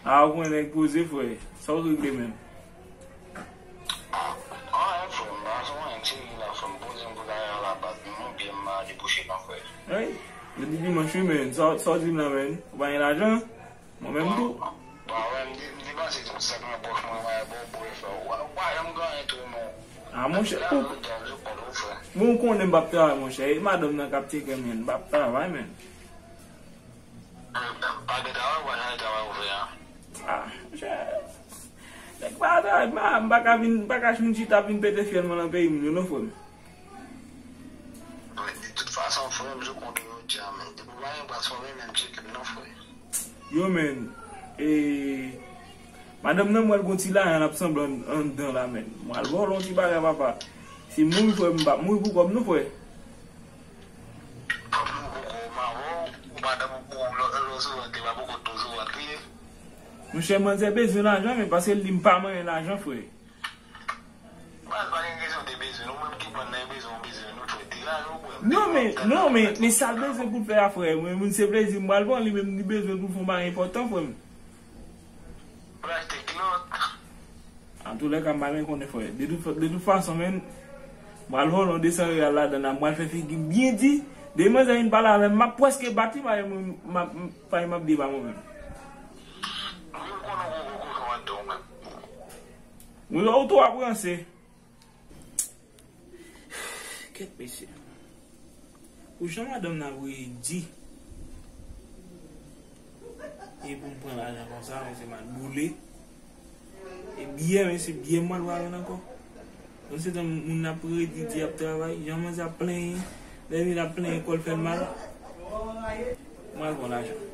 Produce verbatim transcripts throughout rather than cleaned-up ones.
A, ou konnen nèg poze, frè. Sa w regle menm? Anyen, frè, m pa sou anyen, m cheri la, frè, m poze m pou lari a la baz, men mwen byen m pa debouche non, frè. Ey, jodi dimanch wi, men. Sa, sa w di m la, men? Ou pa gen lajan? Mwen menm tou. Bon, wè, m de-, m depanse tout sa k nan pòch mwen, wè, bon, bon, frè. Ou pa, ou pa janm gen anyen tou, non. A, monchè, ou, bon, ou konnen m p ap travay, monchè. E madanm nan k ap tcheke m, men. M p ap travay, men. Pa gen travay, ou pa janm travay ou fè a? A, monchè. Nèg pa travay, m pa, m pa ka vin, m pa ka vin chita ap vin pete fyèl mwen nan peyi moun yo, non, frè m. Men de tout fason, frè m, sou kontre jodi a, men. Depi w pa gen plas, fò w menm tcheke m, non, frè. Yo, men, e, madanm nan, m wè l gon ti lajan l ap sanble an-, anndan la, men. M pral vòlò yon ti bagay, papa. Si m mouri, frè m, m p ap mouri pou kòb, non, frè. Ou pa poko, ou pa poko, ou pa poko, lè, lè w sou vant li, pa poko tou sou vant li. Monchè, manzè bezwen lajan, men paske l di m pa manyen lajan, frè. Baz, pa gen kesyon de bezwen, nou menm ki pran nan bezwen, bezwen, nou fè degaje w, frè. Non, men, non, men, men sa l bezwen pou l fè a, frè. Mwen, moun se plezi m pral pran, li menm li bezwen pou l fè yon bagay enpòtan, frè m. Pou l achte kilòt. Antoulèka, m pa menm konnen, frè. De tout, de tout fason, men, m pral vòlò de san reyal ladan la, m pral fè figi m byen di. Depi manzè vin pale avè m, m ap prèske bat li, paske mwen, m ap, m, paske m ap deba mwen menm. Wi, m konnen w gon gwo kochon anndan w menm. Wi, ou tou ap ranse. Kèt mesye. Pou jan madanm nan ap redi. E pou m pran lajan konsa, mesye, m al boule. E biyè, mesye, biyè m pral pran ankò. Mwen se tan moun ap redi, di ap travay, jan manzè ap plenyen, lè vin ap plenyen, kò l fè l mal. M al pran lajan.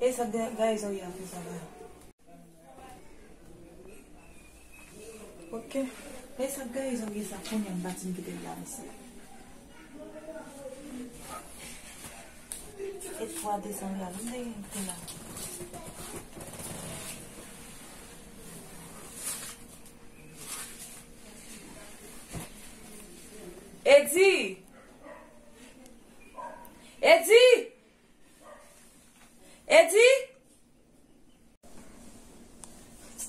E sa ga-, gaye zòrye a konsa la. Ok. E sa gaye zòrye sa kounye a m pa t fin kite l la, mesye. E twa desanm la, m te gen kite la. Edi! Edi! Edi!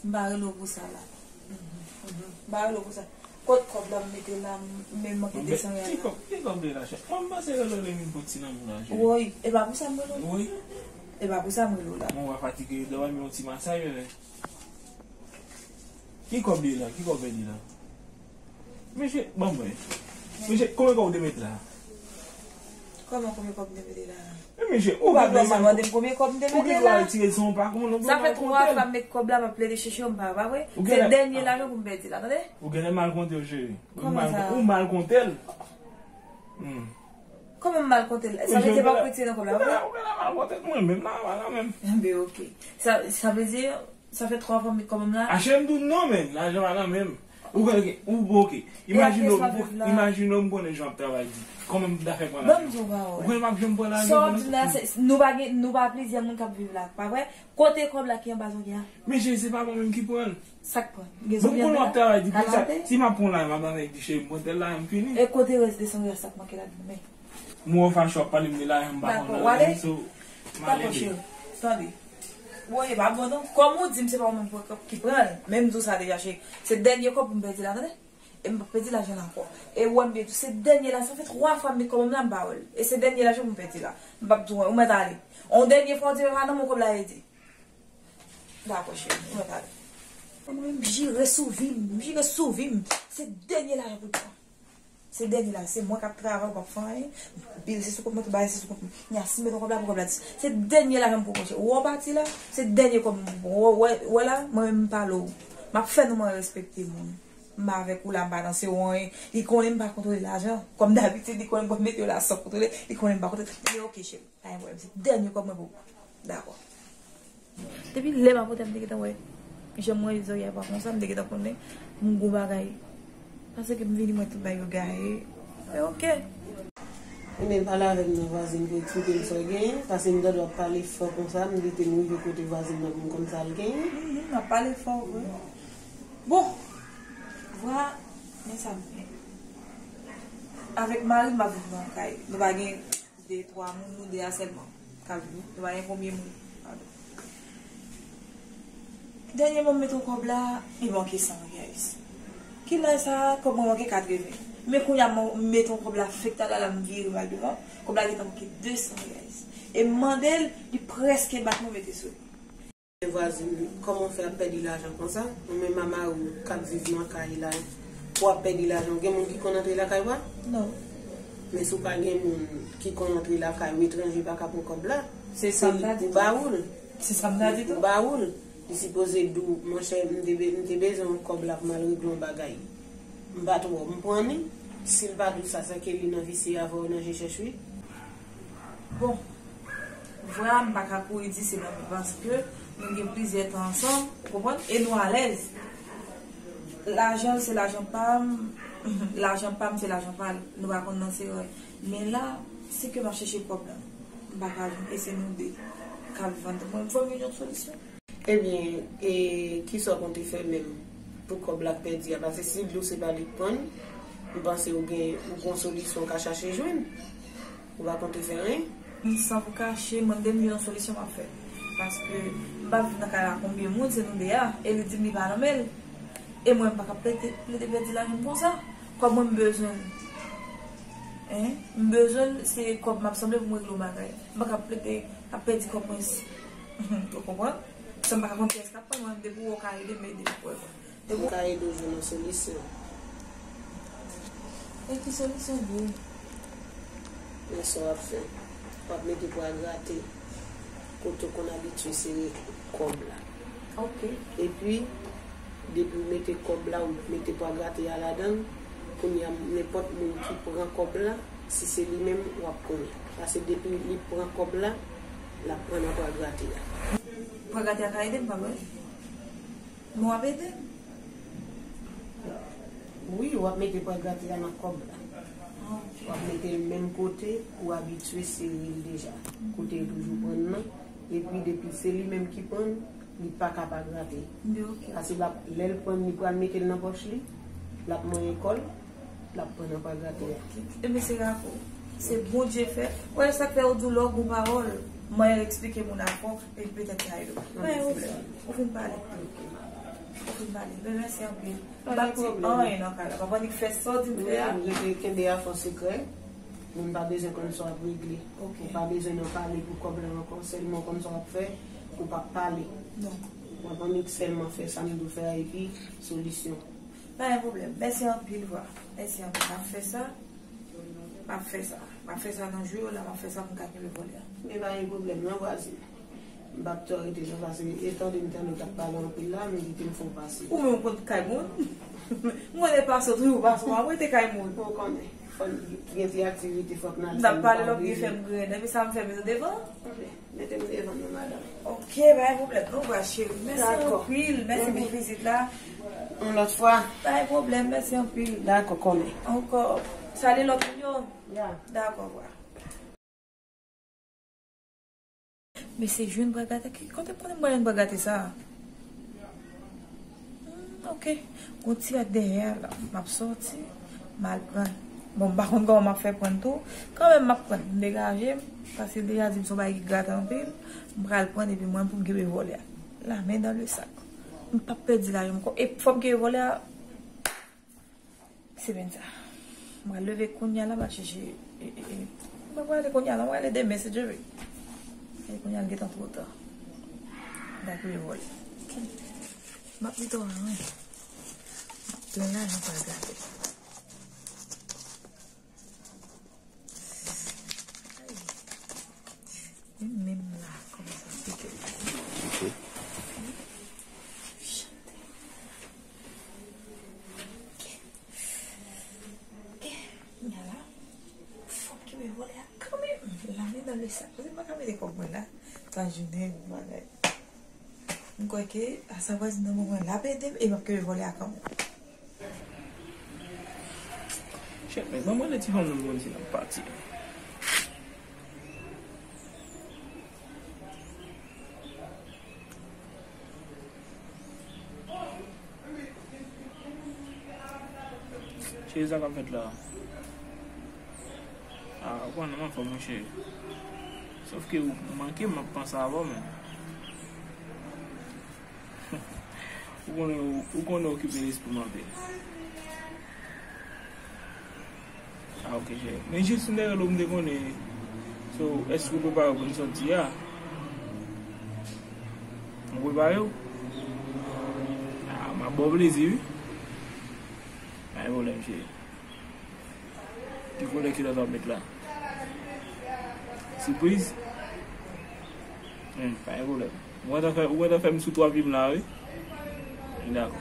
M pa rele w pou sa la. M pa rele w pou sa. Kot kòb la m mete la, m, men m manke desanm la. Ki kòb, ki kòb de la, chè? Mwen m panse rele w vin pou ti lanmou la, chè. Woy, e pa pou sa m rele w. Woy. E pa pou sa m rele w la. Mwen w a fatige, lè w al yon ti masaj, bebe. Ki kòb li la? Ki kòb li la? Mesye, ban mwen. Mesye, konbyen kòb ou te mete la? Kòman konbyen kòb m te mete la? Men mesye, ou pa bezwen mande m konbyen kòb m te mete la. Ou gen dwa retire l san w pa konnen, ou gen mal konte l. Sa fè twa fwa m met kòb la, m ap plede chèche w, m pa, pa vre? Se dènye lajan pou m pèdi la, tande? Ou genlè mal konte l, cheri. Kòman sa? Ou mal konte l. Hmm. Kòman m mal konte l? Sa vle di pa retire nan kòb la, vre? Ou genlè mal konte l, mwen menm la, la menm. Enben, ok. Sa, sa vle di, Sa fè twa fwa m met kòb m la. H M tou non, men, lajan pa nan men m. Ou konnen, ou bon, ok. Imajine w, imajine w, m konnen jan w ap travay di. Kòman m ta fè pran lajan? Ban m di w pawòl. Ou konnen m ap janm pran lajan. Sa w ap di m la, se, nou pa gen, nou pa plizyè moun k ap viv la, pa vre? Kote kòb la ki anba zòrye a? Men cheri, se pa mwen menm ki pran l. Sa k pran? Bon, m konnen w ap travay di, pou sa, si m ap pran lajan, m ap travay di, cheri, m pran tèl lajan, m fini. E kote rès de san riyal sa k manke ladan, men? M wè w fache w ap pale m de lajan, m pa konn anyen, so, m ale. Dakò, cheri. Tande. Woy, e pa bon non. Kòm ou di m se pa ou menm ki pran l, men m di w sa deja, cheri. Se dènye kòb pou m pèdi la, tande? E m p ap pèdi lajan la ankò. E ou wè m byen tou, se dènye la, sa fè twa fwa m met kòb m la, m pa wè l. E se dènye lajan pou m pèdi la. M p ap di w anyen, ou mèt ale. On dènye fwa, ou di m pa nan men w kòb la ye di. Dakò, cheri, ou mèt ale. Mwen, m jire sou vi m, m jire sou vi m. Se dènye lajan pou l pran. Se dènye la, se mwen k ap travay, ou p ap fè anyen. Bil se sou kont mwen, tout bagay se sou kont mwen. Nya si m met yon kòb la, pou kòb la di. Se dènye lajan m poko chè. Ou wè w pati la, se dènye kòb m poko. Ou wè, ou wè la, mwen menm m pale w. M ap fè nou mwen respekte moun. M pa avèk ou la, m pa danse w anyen. Li konnen m pa kontwole lajan. Kòm dabitid, li konnen m konn mete yo la san kontwole. Li konnen m pa kontwole. Men ok, cheri. Pa gen pwoblèm, se dènye kòb mwen pou ou. Dakò. Depi lè m ap pote, m te gentan wè. Jan mwen, zòrye pa konsa, m te gentan konnen m gon bagay. Paske m vini, mwen tout bagay yo gaye. E oke. Ebyen, pale avè m non, vwazin, pou eksplike m sa w genyen, paske m tande w ap pale fò konsa, m kite m rive kote vwazin nan pou m konn sa l genyen. Mhm, m ap pale fò, vre. Bon, vwa, men sa m gen. Avèk mari m, m ap viv nan kay. Nou pa gen de, twa moun, nou de a sèlman k ap viv. Nou pa gen konbyen moun. Padon. Dènyèman, m mete yon kòb la, li manke san, guys. Kilè sa a, kòb mwen manke katreven. Men kounye a, m mete yon kòb la, fèk talè la, m vire m al devan. Kòb la gentan manke de san, guys. E m mande l, li prèske bat mwen mete sou li. Vwazin, kòman w fè ap pèdi lajan konsa? Ou menm a mari w k ap viv nan kay la, pou w ap pèdi lajan, gen moun ki konn antre lakay ou a? Non. Men si w pa gen moun ki konn antre lakay ou, etranje pa ka pran kòb la. Se sa m ta di tou. Li pou ba ou l. Se sa m ta di tou. Li pou ba ou l. Li sipoze di w, monchè, m te be-, m te bezwen yon kòb la pou m al regle yon bagay. M pa t wè w, m pran li. Si l pa di w sa, sèke li nan visye avè w nan je chèch wi. Bon, vwa m pa ka kouri di se nan men paske nou gen plizyè tan ansanm, ou konprann? E nou alèz. Lajan l se lajan pa m, lajan pa m se lajan pa l. Nou pa konn nan se rèy. Men la, se ke m ap chèche kòb la. M pa ka jwenn, e se nou de k ap vann. Mwen, m fò m jwenn yon solisyon. Ebyen, e kisa w konte fè menm pou kòb la k pèdi a? Paske si l di w se pa li k pran l, m panse ou gen, ou gon solisyon w ka chache jwenn. Ou pa konte fè anyen? San pou kache, mwen menm yon solisyon m ap fè. Paske m pa viv nan kay la konbyen moun, se nou de a, e li di m li pa nan men l. E mwen m pa ka plede, plede pèdi lajan m konsa. Kòb mwen m bezwen l. Hein? M bezwen l, se kòb m ap sanble pou m regle yon bagay. M pa ka plede ap pèdi kòb mwen. Ou konprann? Sa m pa ka konn kiyès k ap pran mwen, depi w wè w ka ede m, ede m, ou konprann? Depi w ka ede w jwenn yon solisyon. E ki solisyon vre? Men sa w ap fè. W ap mete pwa grate kote w konn abitye sere kòb la. Ok. Epi, depi w mete kòb la, ou mete pwa grate a ladan l, kounye a, nenpòt moun ki pran kòb la, si se li menm, w ap konnen. Paske depi li pran kòb la, l ap pran nan pwa grate a. Pwa grate a ka ede m, pa vre? Men w ap ede m? Wi, w ap mete pwa grate a nan kòb la. Ah, ok. W ap mete l menm kote ou abitye sere l deja. Kote l toujou pran nan. Epi depi se li menm ki pran, li pa ka pa grate. Li ok. Paske l ap, lè l pran, li pral mete l nan pòch li, l ap manyen kò l, l ap pran nan pwa grate a. Ebyen, se rapò. Se Bondye fè. Wè, sa k fè yo di w lè w gon pawòl, mannyè eksplike moun afè w, e petèt ka ede w. Pa gen pwoblèm. Ou fin pale. Ou fin pale. Men mèsi anpil. M p ap di anyen nan kay la. Papa Nik fè sa w di m fè a. Wi, rete kenbe afè w sekrè. Moun pa bezwen konn sa w ap regle. Ok. Ou pa bezwen nan pale pou kòb la ankò. Sèlman konn sa w ap fè, ou p ap pale. Non. Papa Nik sèlman fè sa m di w fè a epi solisyon. Pa gen pwoblèm. Mèsi anpil, vwa. Mèsi anpil. M ap fè sa. M ap fè sa. M ap fè sa nan jou yo la, m ap fè sa pou m ka kenbe vòlè a. Men pa gen pwoblèm, non, vwazin. M p ap twò rete non, paske etan de m tande w t ap pale anpil la, m kite m fè w pase. Ou menm ou konn kay moun? M konn e pase w toujou pase w, m ap rete kay moun. Ou konnen, fò n gen ti aktivite, fòk n al fè. N ap pale lòt gen fè m grenn, epi sa m fè m devan. Ok. Mete m devan nou, madanm. Ok, pa gen pwoblèm. Nou va, cheri. Mèsi anpil. Mèsi pou vizit la. Yon lòt fwa. Pa gen pwoblèm. Mèsi anpil. Dakò, kòmè. Ankò. Salye lòt moun yo. Ya. Dakò, vwa. Men se jwenn bra gate ki. Kote m konnen m pral jwenn bra gate sa a? Hmm, ok. Gon ti rad dèyè a la. M ap sòti. M al pran. Bon, m pa konn kòman m ap fè pran tou. Kanmenm, m ap pran. M degaje m. Paske l deja di m se yon bagay ki grate anpil. M pral pran epi mwen pou m kenbe vòlè a. La men dan le sak. M p ap pèdi lajan m ankò. E fò m kenbe vòlè a. Semèn sa. M pral leve kounye a la, m al chèche. E, e, e, m pa prale kounye a la, m prale demen, si Dye vle. E kounye a, l gentan twò ta. M ta kouye vòlè. M ap mete w anyen. M ap plen lajan pral gate. Ay. Menm, menm la, kòman sa pike. Pike. Chante. Kounye a la, fò m kenbe vòlè a kanmenm. Lamen nan le sak. Paske m pa ka mete kòb mwen la. Sa jounen, bagay. M kwè ke a sa vwazin nan mwen la ap ede m e m ap kenbe vòlè a kanmenm. Chèf, men ban mwen ti fanm nan mwen di n ap pati. Cheri, sa k ap fèt la? Ah, ou konnen m anfòm, monchè. Sòf ke ou manke m, m ap panse avè w menm. Ou konnen, ou, ou konnen okipe lespri m anpil. Ah, ok, cheri. Men jis yon dèyè lè m te konnen. So, èske ou prepare pou n sòti a? Ou prepare w? Ah, m ap ba w plezi, wi. Pa gen pwoblèm, cheri. Ki koulè kilòt w ap met la? Sipriz? Hmm, pa gen pwoblèm. Ou gentan fè, ou gentan fè m sou twa pye m la, wi. Dakò.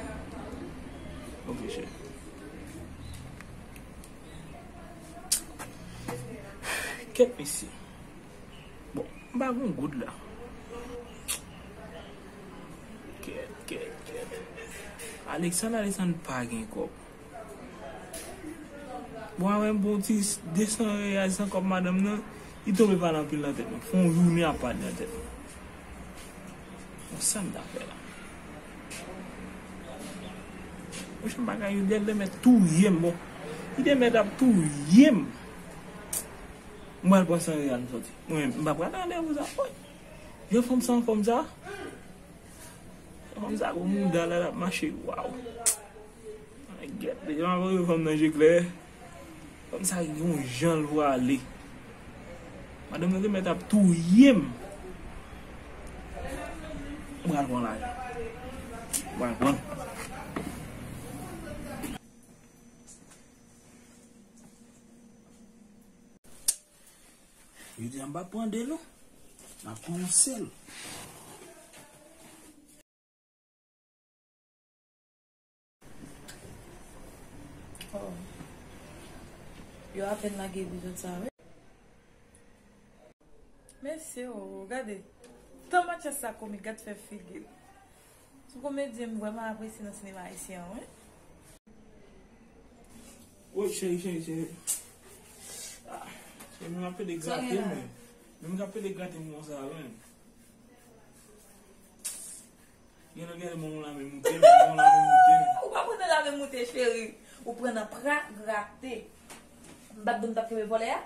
Ok, cheri. Kèt, mesye. Bon, m pa gon goud la. Kèt, kèt, kèt. Alexandre, Alexandre pa gen kòb. Bon, avè m bon ti de san reyal san kòb madanm nan, li tonbe pale anpil nan tèt mwen. Fè yon jounen ap pale nan tèt mwen. Bon, sa m ta fè la? Monchè, m pa ka, Yudel te mèt touye m, bon. Li te mèt ap touye m. M pral pran san reyal m sòti. Mwen, m pa pral nan randevou sa. Woy! Jan fanm sa anfòm sa. Fanm sa gwo mouda la, l ap mache, waw. Ay, gèt, deja m ap voye fanm nan je klè. Fanm sa gen yon jan l prale. Madanm nan te mèt ap touye m. M pral pran lajan. M pral pran. Yo di m pa pran de non. M ap pran yon sèl. Oh. Yo apèn lage epizòd sa, wi. Mesye, oh, gade. Tan Matyas sa komik, gad fè figi l. Se yon komedyen m vrèman apresye nan sinema ayisyen an, wi. Woy, cheri, cheri, cheri. Ah, cheri, men m ap pede grate, men. Men m ap pede grate m konsa, men. Gen lè, gen lè, men m lave moute, men m lave moute, men. Ou pa pran nan lave moute, cheri. Ou pran nan pra grate. M pa t di w m t ap kenbe vòlè a?